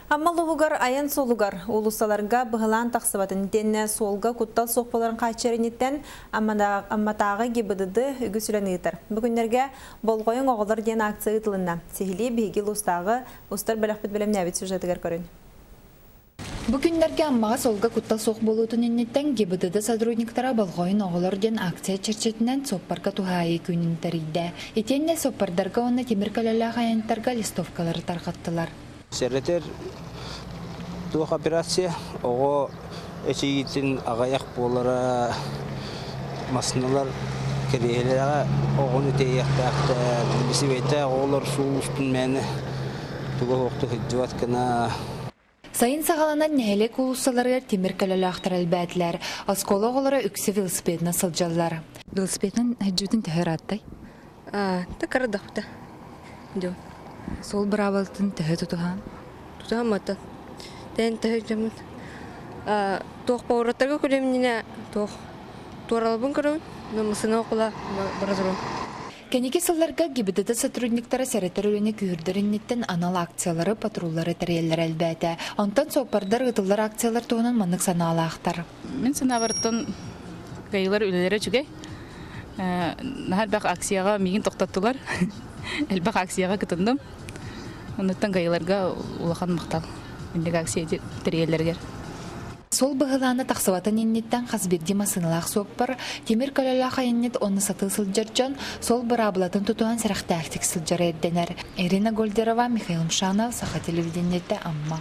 Амма улууһугар айан суолугар, уулуссаларга быһылаан тахсыбатын итиэннэ суолга куттал суох буоларын хааччыйар инниттэн Амматааҕы ГИБДД үгүс үлэни ыытар. Бу күннэргэ Болҕойуҥ оҕолор диэн акция ыытылынна. Сиһилии биһиги улуустааҕы устар бөлөхпүт бэлэмнээбит сюжетыгар көрүн. Бу күннэргэ Аммаҕа суолга куттал суох буолуутун инниттэн ГИБДД сотрудниктара Болҕойун оҕолор диэн акция чэрчитинэн суоппарга туһаайыы күнүн тэрийдэ. Итиэннэ суоппардарга уонна тимир көлөлөөх айанньыттарга листовкалары тарҕаттылар. Сэрэтэр туох операция оҕо эчийиитин аҕыйах буолара массыыналар кэриэһилэҕэ оҕону тиэйиэхтээхтэр бисибэйдээх оҕолор суол устун мээнэ туга суохтук сылдьыбат гына. Сайын саҕаланан нэһилиэк уулуссаларыгар тимир көлөлөөхтөр элбээтилэр. Оскуола оҕолоро үксэ велосипедынан сылдьаллар. Велосипедынан сылдьыбытын төһө ырааттай? Такардахпыта. Суол быраабылатын төһө тутуһаан? Тутуһаммата. Тэн төһө дьоммут. Туох повороттарга күлүмнүнэ туох туоралабын көрөбүн, но масына окула бара турун. Кэнники сылларга ГИБДД сотрудниктара сэрэтэр үлэни күүһүрдэр инниттэн анал акциялары, патруллары тэрийэллэрэ элбээтэ. Онтон суоппардар ыытыллар акциялар туһунан маннык санаалаахтар. Мин санаабарыттан кыайыылар үлэлэрэ үчүгэй. Наһаа элбэх акцияҕа миигин тохтоттулар. Элбэх акцияҕа кытынным. Оннуттан кыайыыларга улахан махтал. Инник акция тэрийэллэригэр. Суол быһылаана тахсыбатын инниттэн хас биирдии массыыналаах суоппар, тимир көлөлөөх айанньыт уонна сатыы сылдьар дьон суол быраабылатын тутуһан сэрэхтээхтик сылдьара ирдэнэр. Ирина Гольдерова, Михаил Мшанов, Саха телевидениетэ, Амма.